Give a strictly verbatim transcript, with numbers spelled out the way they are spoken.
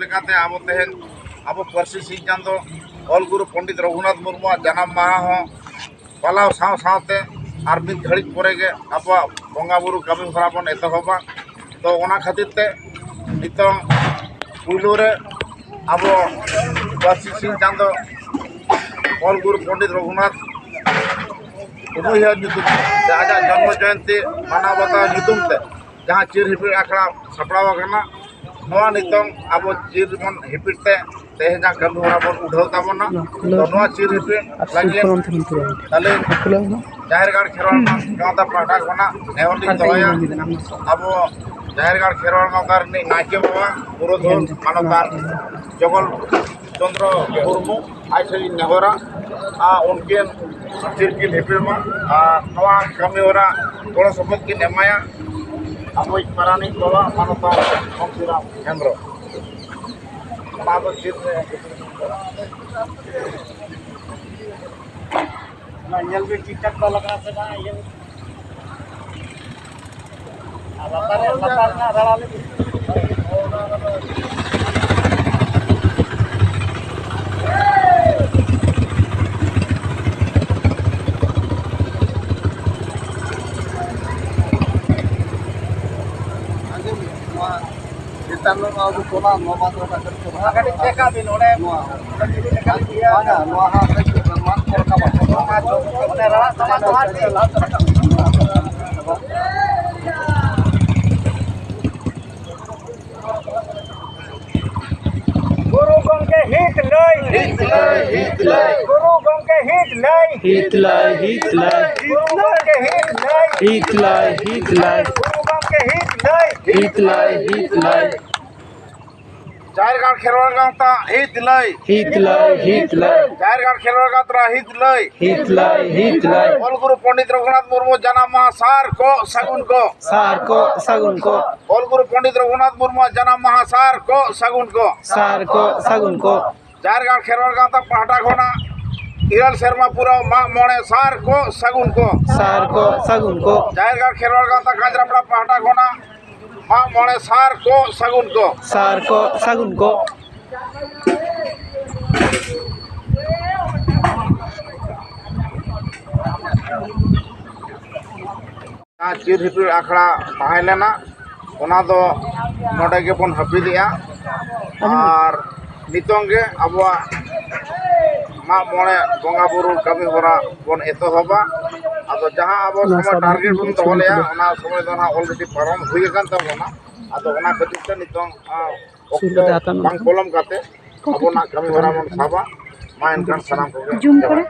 ᱞᱮᱠᱟᱛᱮ ᱟᱵᱚ ᱛᱮᱦᱮᱧ ᱟᱵᱚ ᱯᱟᱹᱨᱥᱤ ᱥᱤᱧ ᱪᱟᱸᱫᱚ ᱚᱞ ᱜᱩᱨᱩ ᱯᱚᱱᱰᱤᱛ ᱨᱚᱜᱷᱩᱱᱟᱛᱷ ᱢᱩᱨᱢᱩᱣᱟᱜ ᱡᱟᱱᱟᱢ ᱢᱟᱦᱟ ᱦᱚᱸ ᱯᱟᱞᱟᱣ ᱥᱟᱶ ᱥᱟᱶᱛᱮ ᱟᱨ ᱢᱤᱫ ᱜᱷᱟᱹᱲᱤᱡ ᱯᱚᱨᱮ ᱜᱮ ᱟᱵᱚᱣᱟᱜ ᱵᱚᱸᱜᱟ ᱵᱩᱨᱩ ᱠᱟᱹᱢᱤ ᱦᱚᱨᱟ ᱵᱚᱱ ᱮᱛᱚᱦᱚᱵᱟ᱾ ᱛᱚ, ᱚᱱᱟ ᱠᱷᱟᱹᱛᱤᱨ ᱛᱮ ᱱᱤᱛᱚᱝ ᱯᱩᱭᱞᱩ ᱨᱮ ᱟᱵᱚ ᱯᱟᱹᱨᱥᱤ ᱥᱤᱧ ᱪᱟᱸᱫᱚ ᱚᱞ ᱜᱩᱨᱩ ᱯᱚᱱᱰᱤᱛ ᱨᱚᱜᱷᱩᱱᱟᱛᱷ ᱩᱱᱩᱭᱦᱟᱹᱨ ᱧᱩᱛᱩᱢ ᱛᱮ, ᱟᱡᱟᱜ ᱡᱚᱱᱢᱚ ᱡᱚᱭᱚᱱᱛᱤ ᱢᱟᱱᱟᱣ ᱵᱟᱛᱟᱣ ᱧᱩᱛᱩᱢ ᱛᱮ ᱡᱟᱦᱟᱸ ᱪᱤᱨ ᱦᱤᱯᱤᱲ ᱟᱠᱷᱲᱟ ᱥᱟᱯᱲᱟᱣ ᱟᱠᱟᱱᱟ, ᱱᱚᱣᱟ ᱱᱤᱛᱚᱝ ᱟᱵᱚ ᱪᱤᱨ ᱵᱚᱱ ᱦᱤᱯᱤᱲ ᱛᱮ ᱛᱮᱦᱮᱧᱟᱜ ᱠᱟᱹᱢᱤ ᱦᱚᱨᱟ ᱵᱚᱱ ᱩᱰᱷᱟᱹᱣ ᱛᱟᱵᱚᱱᱟ᱾ ᱛᱚ, ᱱᱚᱣᱟ ᱪᱤᱨ ᱦᱤᱯᱤᱲ ᱞᱟᱹᱜᱤᱫ ᱟᱹᱞᱤᱧ ᱡᱟᱦᱮᱨ ᱜᱟᱲ ᱠᱷᱮᱨᱣᱟᱲ ᱜᱟᱶᱛᱟ ᱯᱟᱦᱴᱟ ᱠᱷᱚᱱᱟᱜ ᱱᱮᱦᱚᱨ ᱞᱤᱧ ᱫᱚᱦᱚᱭᱟ, ᱟᱵᱚ ᱡᱟᱦᱮᱨ ᱜᱟᱲ ᱠᱷᱮᱨᱣᱟᱲ ᱜᱟᱶᱛᱟ ᱨᱤᱱᱤᱡ ᱱᱟᱭᱠᱮ ᱵᱟᱵᱟ ᱯᱩᱨᱳᱫᱷᱚᱞ ᱢᱟᱱᱚᱛᱟᱱ ᱡᱚᱜᱚᱞ ᱪᱚᱸᱫᱽᱨᱚ ᱢᱩᱨᱢᱩ ᱟᱡ ᱴᱷᱮᱱ ᱤᱧ ᱱᱮᱦᱚᱨᱟ, ᱟᱨ ᱩᱱᱠᱤᱱ ᱪᱤᱨ ᱠᱤᱱ ᱦᱤᱯᱤᱲ ᱢᱟ ᱟᱨ ᱱᱚᱣᱟ ᱠᱟᱹᱢᱤ ᱦᱚᱨᱟ ᱜᱚᱲᱚ ᱥᱚᱯᱚᱦᱚᱫ ᱠᱤᱱ ᱮᱢᱟᱭᱟ ᱟᱵᱚᱭᱤᱡ ᱯᱟᱨᱟᱱᱤᱠ ᱵᱟᱵᱟ ᱢᱟᱱᱚᱛᱟᱱ ᱢᱚᱱᱥᱤᱨᱟᱢ ᱦᱮᱢᱵᱨᱚᱢ᱾ ᱚᱱᱟ ᱫᱚ ᱪᱮᱫ ᱨᱮ? ᱚᱱᱟ ᱧᱮᱞ ᱵᱤᱱ ᱴᱷᱤᱠ ᱴᱷᱟᱠ ᱠᱚ ᱞᱟᱜᱟᱜᱼᱟ ᱥᱮ ᱵᱟᱝ, ᱤᱭᱟᱹ᱾ ᱟᱨ ᱞᱟᱛᱟᱨ ᱨᱮ, ᱞᱟᱛᱟᱨ ᱨᱮᱱᱟᱜ ᱨᱟᱲᱟ ᱞᱟᱹᱜᱤᱫ᱾ ᱟᱸᱡᱚᱢ ᱢᱮ, ᱱᱚᱣᱟ ᱪᱮᱛᱟᱱ ᱨᱮ ᱱᱚᱣᱟ ᱫᱚ ᱛᱚᱞᱟ, ᱱᱚᱣᱟ ᱵᱟᱝ ᱫᱚ ᱚᱱᱟ ᱠᱟᱹᱴᱤᱡ ᱪᱮᱠ ᱟᱜ ᱵᱤᱱ ᱚᱸᱰᱮ᱾ ᱱᱚᱣᱟ ᱠᱟᱹᱴᱤᱡ ᱵᱤᱱ ᱧᱮᱞ ᱤᱫᱤᱭᱟ᱾ ᱵᱟᱝᱟ, ᱱᱚᱣᱟ ᱦᱟᱸᱜ ᱠᱟᱹᱴᱤᱡ ᱢᱟᱜ ᱠᱚ ᱨᱟᱠᱟᱵᱟ᱾ ᱱᱚᱣᱟ ᱢᱟᱜ ᱠᱚ ᱢᱟᱱᱮ ᱨᱟᱲᱟᱜ ᱠᱟᱱᱟ, ᱱᱚᱣᱟ ᱪᱮᱫ? ᱜᱩᱨᱩ ᱜᱚᱢᱠᱮ ᱦᱤᱛ ᱞᱟᱹᱭ᱾ ᱦᱤᱛ ᱞᱟᱹᱭ, ᱦᱤᱛ ᱞᱟᱹᱭ᱾ ᱜᱩᱨᱩ ᱜᱚᱢᱠᱮ ᱦᱤᱛ ᱞᱟᱹᱭ᱾ ᱦᱤᱛ ᱞᱟᱹᱭ, ᱦᱤᱛ ᱞᱟᱹᱭ᱾ ᱜᱩᱨᱩ ᱜᱚᱢᱠᱮ ᱦᱤᱛ ᱞᱟᱹᱭ᱾ ᱦᱤᱛ ᱞᱟᱹᱭ, ᱦᱤᱛ ᱞᱟᱹᱭ᱾ ᱜᱩᱨᱩ ᱜᱚᱢᱠᱮ ᱦᱤᱛ ᱞᱟᱹᱭ᱾ ᱦᱤᱛ ᱞᱟᱹᱭ, ᱦᱤᱛ ᱞᱟᱹᱭ᱾ ᱡᱟᱦᱮᱨ ᱜᱟᱲ ᱠᱷᱮᱨᱣᱟᱲ ᱜᱟᱶᱛᱟ ᱦᱤᱛ ᱞᱟᱹᱭ᱾ ᱦᱤᱛ ᱞᱟᱹᱭ, ᱦᱤᱛ ᱞᱟᱹᱭ᱾ ᱡᱟᱦᱮᱨ ᱜᱟᱲ ᱠᱷᱮᱨᱣᱟᱲ ᱜᱟᱶᱛᱟ ᱦᱤᱛ ᱞᱟᱹᱭ᱾ ᱦᱤᱛ ᱞᱟᱹᱭ, ᱦᱤᱛ ᱞᱟᱹᱭ᱾ ᱚᱞ ᱜᱩᱨᱩ ᱯᱚᱱᱰᱤᱛ ᱨᱚᱜᱷᱩᱱᱟᱛᱷ ᱢᱩᱨᱢᱩ ᱡᱟᱱᱟᱢ ᱢᱟᱦᱟ ᱥᱟᱨ ᱠᱚ ᱥᱟᱹᱜᱩᱱ ᱠᱚ᱾ ᱥᱟᱨ ᱠᱚ ᱥᱟᱹᱜᱩᱱ ᱠᱚ᱾ ᱚᱞ ᱜᱩᱨᱩ ᱯᱚᱱᱰᱤᱛ ᱨᱚᱜᱷᱩᱱᱟᱛᱷ ᱢᱩᱨᱢᱩᱣᱟᱜ ᱡᱟᱱᱟᱢ ᱢᱟᱦᱟ ᱥᱟᱨ ᱠᱚ ᱥᱟᱹᱜᱩᱱ ᱠᱚ᱾ ᱥᱟᱨ ᱠᱚ ᱥᱟᱹᱜᱩᱱ ᱠᱚ᱾ ᱡᱟᱦᱮᱨ ᱜᱟᱲ ᱠᱷᱮᱨᱣᱟᱲ ᱜᱟᱶᱛᱟ ᱯᱟᱦᱴᱟ ᱠᱷᱚᱱᱟᱜ ᱤᱨᱟᱹᱞ ᱥᱮᱨᱢᱟ ᱯᱩᱨᱟᱹᱣ ᱢᱟᱜ ᱢᱚᱬᱮ ᱥᱟᱨ ᱠᱚ ᱥᱟᱹᱜᱩᱱ ᱠᱚ᱾ ᱥᱟᱨ ᱠᱚ ᱥᱟᱹᱜᱩᱱ ᱠᱚ᱾ ᱡᱟᱦᱮᱨ ᱜᱟᱲ ᱠᱷᱮᱨᱣᱟᱲ ᱜᱟᱶᱛᱟ ᱠᱟᱸᱪᱨᱟᱯᱲᱟ ᱯᱟᱦᱴᱟ ᱠᱷᱚᱱᱟᱜ ᱢᱟᱜ ᱢᱚᱬᱮ ᱥᱟᱨ ᱠᱚ ᱥᱟᱹᱜᱩᱱ ᱠᱚ᱾ ᱥᱟᱨ ᱠᱚ ᱥᱟᱹᱜᱩᱱ ᱠᱚ᱾ ᱡᱟᱦᱟᱸ ᱪᱤᱨ ᱦᱤᱯᱤᱲ ᱟᱠᱷᱲᱟ ᱛᱟᱦᱮᱸ ᱞᱮᱱᱟ, ᱚᱱᱟ ᱫᱚ ᱱᱚᱰᱮ ᱜᱮᱵᱚᱱ ᱦᱟᱹᱯᱤᱫᱮᱜᱼᱟ᱾ ᱟᱨ ᱱᱤᱛᱚᱝ ᱜᱮ ᱟᱵᱚᱣᱟᱜ ᱢᱟᱜ ᱢᱚᱬᱮ ᱵᱚᱸᱜᱟ ᱵᱩᱨᱩ ᱠᱟᱹᱢᱤ ᱦᱚᱨᱟ ᱵᱚᱱ ᱮᱛᱚᱦᱚᱵᱟ᱾ ᱟᱫᱚ ᱡᱟᱦᱟᱸ ᱟᱵᱚ ᱚᱱᱟ ᱥᱚᱢᱚᱭ ᱥᱟᱶᱛᱮ ᱴᱟᱨᱜᱮᱴ ᱵᱚᱱ ᱫᱚᱦᱚ ᱞᱮᱜᱼᱟ, ᱚᱱᱟ ᱥᱚᱢᱚᱭ ᱫᱚ ᱱᱟᱦᱟᱜ ᱚᱞᱨᱮᱰᱤ ᱯᱟᱨᱚᱢ ᱦᱩᱭ ᱟᱠᱟᱱ ᱛᱟᱵᱚᱱᱟ᱾ ᱟᱫᱚ ᱚᱱᱟ ᱠᱷᱟᱹᱛᱤᱨ ᱛᱮ ᱱᱤᱛᱚᱝ, ᱟᱸ, ᱥᱩᱨ ᱚᱠᱛᱚ ᱠᱟᱛᱮ ᱦᱟᱛᱟᱣ ᱢᱮ᱾ ᱵᱟᱝ ᱯᱚᱞᱚᱢ ᱠᱟᱛᱮ ᱟᱵᱚᱱᱟᱜ ᱠᱟᱹᱢᱤ ᱦᱚᱨᱟ ᱵᱚᱱ ᱥᱟᱵᱟ᱾ ᱢᱟ ᱮᱱᱠᱷᱟᱱ ᱥᱟᱱᱟᱢ ᱠᱚᱜᱮ ᱡᱩᱢ ᱡᱚᱦᱟᱨ᱾ ᱠᱚᱨᱮ᱾